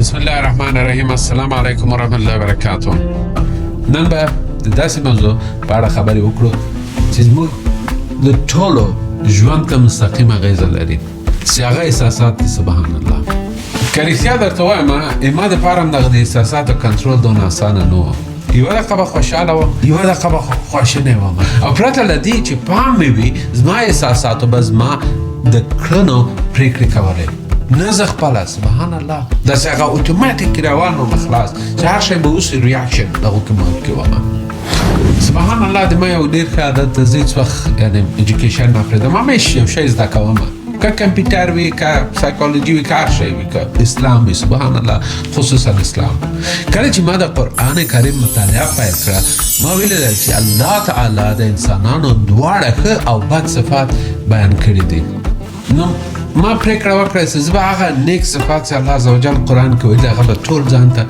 بسم الله الرحمن الرحیم. السلام علیکم ورحمت الله وبرکاته. نن به د داسې موضوع په اړه خبرې وکړو چې زموږ د ټولو ژوند ته مستقیمه اغېزه لري، چې هغه احساسات دي. سبحان الله، که رښتیا درته وایم، ما دپاره هم دغه د احساساتو کنټرول دونه اسانه نه و. یوه دقیقه به خوشحاله وم، یوه دقیقه به خواشینی وم، او پرته له دې چې پام مې وي زما احساساتو به زما د کړنو پرېکړې کولې، نه زه خپله. سبحان الله، داسې هغه اتوماتیک روان وم، خلاص چې هر شی به اوس reaction دغو کې مات کې وم. سبحان الله، د ما یو ډېر ښه عادت ده، زه هېڅ وخت یعنې education نه پرېږدم، همېش یو شی زده کوم، که کمپیوټر وي، که سایکولوژي وي، که هر شی وي، که اسلام وي. سبحان الله، خصوصا اسلام. کله چې ما د قرآن کریم مطالعه پیل کړه، ما ولیدل چې الله تعالی د انسانانو دواړه ښه او بد صفات بیان کړي دي. نو ما پرېکړه وکړه چې زه به هغه نیک صفات چې الله عزوجل قرآن کې ویلي، هغه به ټول ځان ته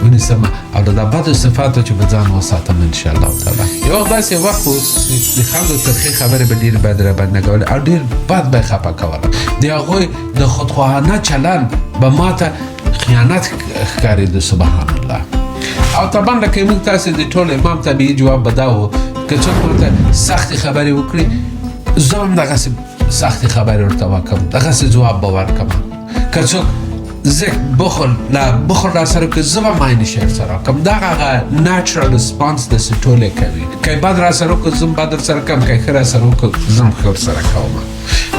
ونیسم او د بدو صفاتو چې به ځان وساتم ان شاء الله تعالی. یو وخت داسې وخت و چې د خلکو ترخې خبرې به ډېرې بد راباندې کولې او ډېر بد به یې خفه کوله. د هغوی د خودخواهانه چلند به ما ته خیانت ښکارېده. سبحان الله. او طبعا لکه موږ تاسې د ټول امام طبیعي جواب به دا و، که څوک ماته سختې خبرې وکړي، زه هم دغسې سختې خبرې ورته وکړم، دغسې ځواب به ورکړم. که څوک زه بخل لا بخل را سره که زه به ماینې شعر سره وکړم. دغه هغه natural response داسې ټولې کوي. که بد را سره وکړو، زه هم بد ورسره کوم، که ښه را سره وکړو، زه هم ښه ورسره کوم.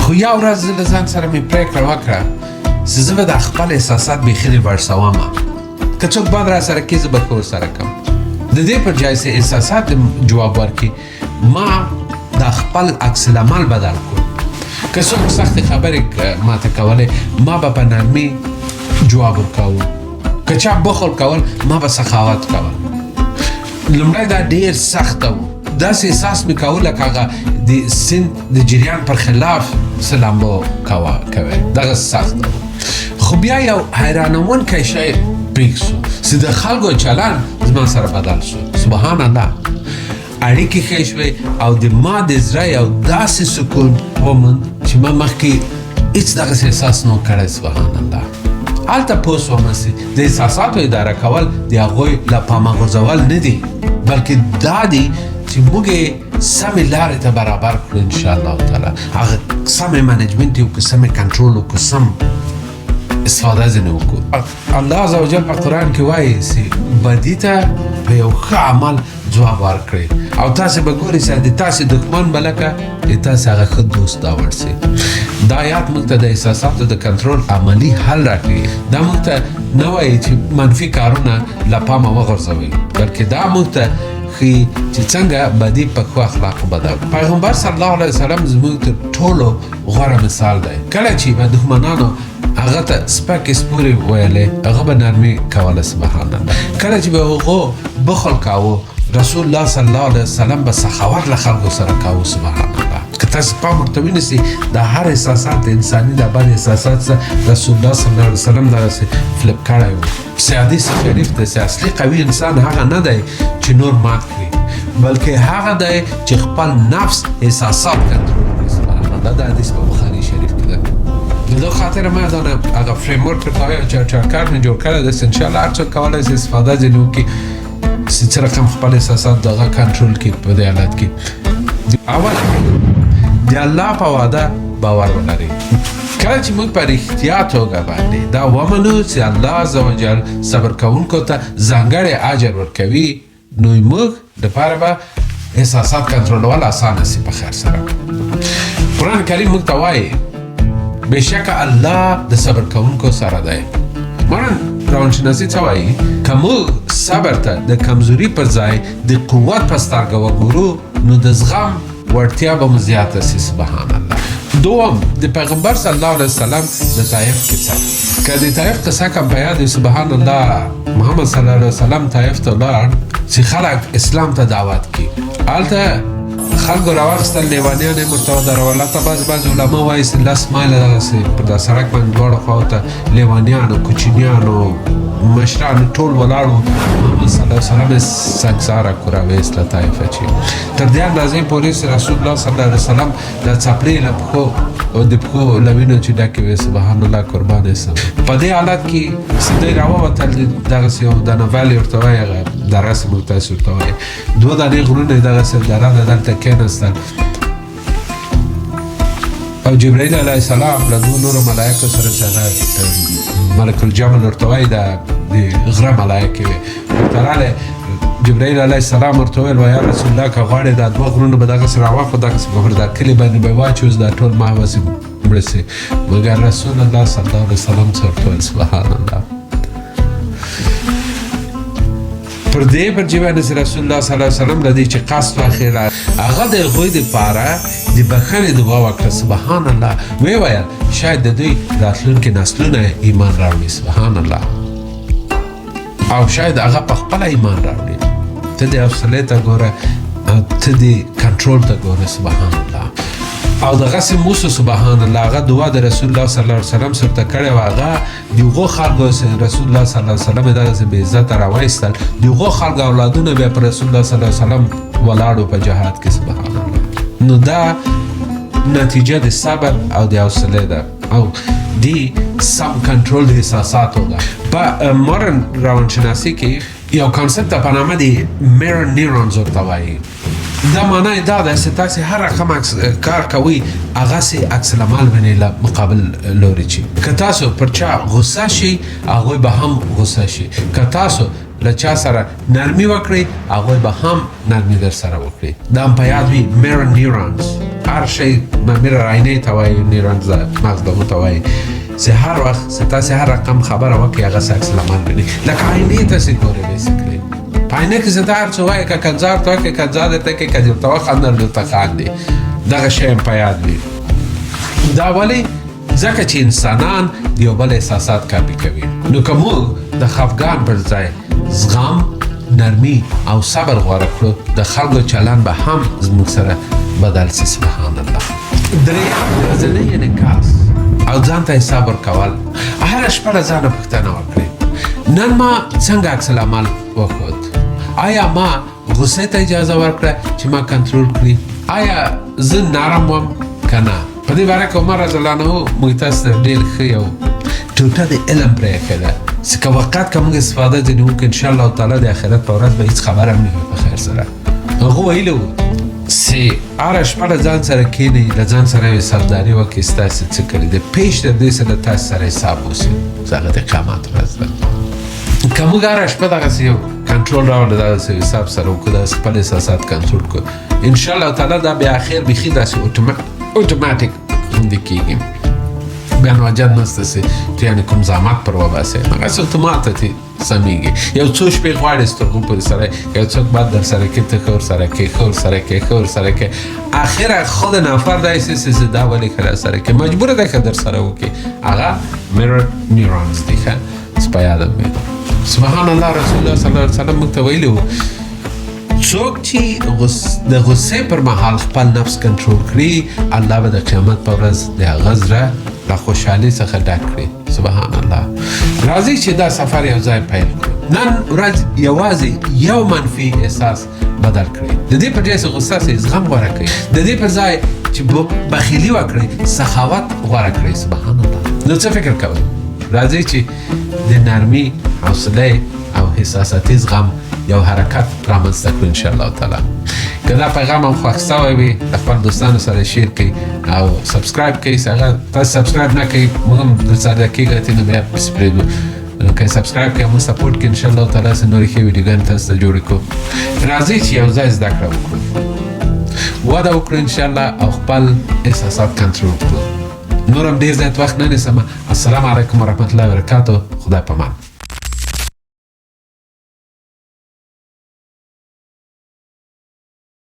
خو یو ورځ زه له ځان سره مې پرېکړه وکړه چې زه به دا خپل احساسات بیخي ریورسوم. که څوک بد را سره کوي، زه به ښه ورسره کوم. د دې پر جای چې احساسات جواب ورکړي، ما دا خپل عکس العمل بدل کړ. که څوک سختې خبرې ماته کولې، ما به په نرمي جواب ورکاوه. که چا بخل کول، ما به سخاوت کول. لومړی دا ډیر سخته و، داسې احساس مې کاوه لکه هغه د سیند د جریان پر خلاف څه لامبو کوي، دغه سخته و. خو بیا یو حیرانوونکی شی پېښ شو چې د خلکو چلند زما سره بدل شو. سبحان الله، اړیکې ښې شوې او د ما د زړه یو داسې سکون وموند چې ما مخکې هېڅ دغسې احساس نه و کړی. سبحان الله، هلته پوه شوم چې د احساساتو اداره کول د هغوی له پامه غورځول نه دي، بلکې دا دي چې موږ یې سمې لارې ته برابر کړو ان شاء الله تعالی. هغه سمې management یې وکړو، سمې کنټرول وکړو، سم استفاده ځینې وکړو. الله عزوجل په قرآن کې وایي چې بدي ته په یو ښه عمل ځواب ورکړئ، او تاسې به ګورئ چې د تاسې دښمن به لکه د تاسې هغه ښه دوست داوړ سي. دا آیات موږ ته د احساساتو د کنټرول عملي حل راکوي. دا موږ ته نه وایي چې منفي کارونه له پامه وغورځوئ، بلکې دا موږ ته ښیي چې څنګه بدي په ښو اخلاقو بدل. پیغمبر صلی الله علیه وسلم زموږ تر ټولو غوره مثال دی. کله چې به دښمنانو هغه ته سپکې سپورې ویلې، هغه به نرمي کوله. سبحان الله، کله چې به هغو بخل کاوه، رسول الله صلی الله علیه وسلم به سخاوت له خلکو سره کاوه. سبحان الله، که تاسو پام ورته ونیسئ، دا هر احساسات انساني، دا بد احساسات څه رسول الله صلی الله علیه وسلم دغسې flip کړی و. چې حدیث شریف دی چې اصلي قوي انسان هغه نه دی چې نور مات کړي، بلکې هغه دی چې خپل نفس احساسات کنټرول کړي. سبحان الله، دا حدیث په بخاري شریف کې ده. د دې خاطر ما دا هغه framework ورته وایم چې چارکار مې جوړ کړی دی، ان شاء الله هر څوک کولی شي استفاده ځینې وکړي چې څه رقم خپل احساسات دغه کنټرول کړي په دې حالت کې. اول، د الله په وعده باور ولرئ. کله چې موږ په رښتیا توګه باندې دا ومنو چې الله عزوجل صبر کوونکو ته ځانګړی اجر ورکوي، نو موږ دپاره به احساسات کنټرولول اسانه سي په خیر سره. قرآن کریم موږ ته وایي بېشکه الله د صبر کوونکو سره دی. مورن روانشناسي څه وایي؟ که موږ صبر ته د کمزوري پر ځای د قوت په سترګه وګورو، نو د زغم وړتیا به مو زیاته سي. سبحان الله. دوم، د پیغمبر صلی الله علیه وسلم د طایف قصه. که د طایف قصه کوم په یاد، سبحان الله، محمد صلی الله علیه وسلم طایف ته لاړ چې خلک اسلام ته دعوت کړي. هلته خلکو راواخیستل، لیوانیان یې ورته ودرول. حتی بعضې بعضې علما وایي چې 10 مایله دغسې پر دا سړک باندې دواړو خواو ته لیوانیانو، کوچنیانو، مشران ټول ولاړ وو. محمد صلی الله علیه وسلم یې سنګساره کړو، راویست له طایفه چې تر دې اندازې پورې چې رسول الله صلی الله علیه وسلم د څپلۍ له پښو او د پښو له وینو چې ډکې وې. سبحان الله، قربان یې سم. په دې حالت کې چې دوی راووتل، دغسې یو دنه valley ورته وایي، هغه دره چې موږ تاسو ورته وایي، دوه دانې غرونه یې دغسې دره ده، دلته کښېناستل او جبرائیل علیه السلام له دوو نورو ملایکو سره چې هغه ملک الجمل ورته وایي، د غره ملایکې وې، ورته راغلی. جبرائیل علیه السلام ورته وویل، یا رسول الله، که غواړې دا دوه غرونه به دغسې راواخلو، دغسې به پر دا کلي باندې به یې واچوو، دا ټول محوه سي مړه سي. مګر رسول الله صلی الله علیه وسلم څه ورته وویل؟ سبحان الله. پر دې پر چې باندې رسول الله صلی الله علیه وسلم له دې چې قصد واخیله، هغه د هغوی دپاره د بخښنې دعا وکړه. سبحان الله. ویې ویل شاید د دوی راتلونکي نسلونه ایمان راوړي. سبحان الله. او شاید هغه په خپله ایمان راوړي. ته د حوصلې ته ګوره، ته د کنټرول ته ګوره. سبحان الله. او دغسې موسو. سبحان الله. هغه دعا د رسول الله صلی الله علیه وسلم سره ته کړې وه. هغه د هغو خلکو رسول الله صلی الله علیه وسلم دغسې بې عزته راوایستل، د هغو خلکو اولادونه بیا پر رسول الله صلی الله علیه وسلم ولاړو په جهاد کې. سبحان الله. نو دا نتیجه د صبر او د حوصلې ده او د سم کنټرول د احساساتو ده. په مډرن روانشناسي کې یو concept په نامه دی mirror neurons ورته وایي. دا معنا یې دا ده چې تاسې هر رقم کار کوئ، هغسې عکس العمل وینئ له مقابل لوري. چې که تاسو پر چا غوسه شئ، هغوی به هم غوسه شي. که تاسو له چا سره نرمي وکړئ، هغوی به هم نرمي در سره وکړي. دا هم په یاد وي، mirror neurons. هر شی mirror آینې ته وایي، neurons مغز دغو ته وایي چې هر وخت چې تاسې هر رقم خبره وکړئ، هغه څه عکس العمل وینئ. لکه آینې ته چې ګورئ، basically په آینه کې چې ته هر څه وایې، که کنځا ورته وکړې، کنځا درته کوي، که درته وخندل، درته خاندي. دغه شی هم په یاد وي. دا ولې؟ ځکه چې انسانان د یو بل احساسات کاپي کوي. نو که موږ د خفګان پر ځای زغم، نرمي او صبر غوره کړو، د خلکو چلند به هم زموږ سره بدل سي. سبحان الله. درېیم، ورځنی انعکاس او ځان ته حساب ورکول. هره شپه له ځانه پوښتنه وکړئ، نن ما څنګه عکس العمل وښود؟ آیا ما غصې ته اجازه ورکړه چې ما کنټرول کړي؟ آیا زه نرم وم که نه؟ په دې باره کې عمر رضی الله عنه موږ تاسو ته ډېر ښه یو ټوټه د علم پرېښې ده چې که وقت که موږ استفاده ځینې وکړو، ان شاء الله تعالی د آخرت په ورځ به هېڅ خبره هم نه وي. په خیر سره. هغه ویلي وو چې هره شپه له ځان سره کښېنئ، له ځان سره یو حسابداري وکړئ، ستاسې څه کړي دي، پېښ تر دې سره تاسو سره حساب وسي، چې هغه د قیامت ورځ ده. که موږ هره شپه دغسې یو کنټرول راوړو، دغسې حساب سره وکړو، دغسې خپل احساسات کنټرول کړو، ان شاء الله تعالی دا بیا اخر بیخي داسې اتوماتیک غوندې کېږي. بیا نو حاجت نشته چې ته یعنې کوم زحمت پر وباسې، هغسې اتومات ته سمېږي. یو څو شپې غواړي سترګو پورې سره یو څوک بد در سره کې، ته ښه ورسره کې، ښه ورسره کې، ښه ورسره کې، اخره خود نفر داسې چې دا ولې ښه در سره کې، مجبوره ده ښه در سره وکړي. هغه mirror neurons دي. ښه په یادم وي. سبحان الله. رسول الله صلی الله علیه وسلم موږ ته ویلي وو، څوک چې د غصې پر مهال خپل نفس کنټرول کړي، الله به د قیامت په ورځ د هغه زړه له خوشحالۍ څخه ډک کړي. سبحان الله. راځئ چې دا سفر یو ځای پیل کړو. نن ورځ یوازې یو منفي احساس بدل کړئ. د دې پر ځای چې غصه سئ، زغم غوره کړئ. د دې پر ځای چې بخیلي وکړئ، سخاوت غوره کړئ. سبحان الله. نو څه فکر کوئ؟ راځئ چې د نرمي، حوصلې او احساساتي زغم یو حرکت رامنځته کړو ان شاء الله تعالی. که دا پیغام هم خوښ سوی وي، د خپل دوستانو سره share کړئ او subscribe کړئ. چې هغه تاسو subscribe نه کړئ، موږ هم درسره کېږي نو بیا پسې پرېږدو. که subscribe کړئ، موږ support کړئ، ان شاء الله تعالی چې نورې ښې ویډیوګانې تاسو ته جوړې کړو. راځئ چې یو ځای زده کړه وکړو، وده وکړو ان شاء الله او خپل احساسات کنټرول کړو. نور هم ډېر زیات وخت نه نیسم. السلام علیکم ورحمت الله وبرکاته. خدای پامان.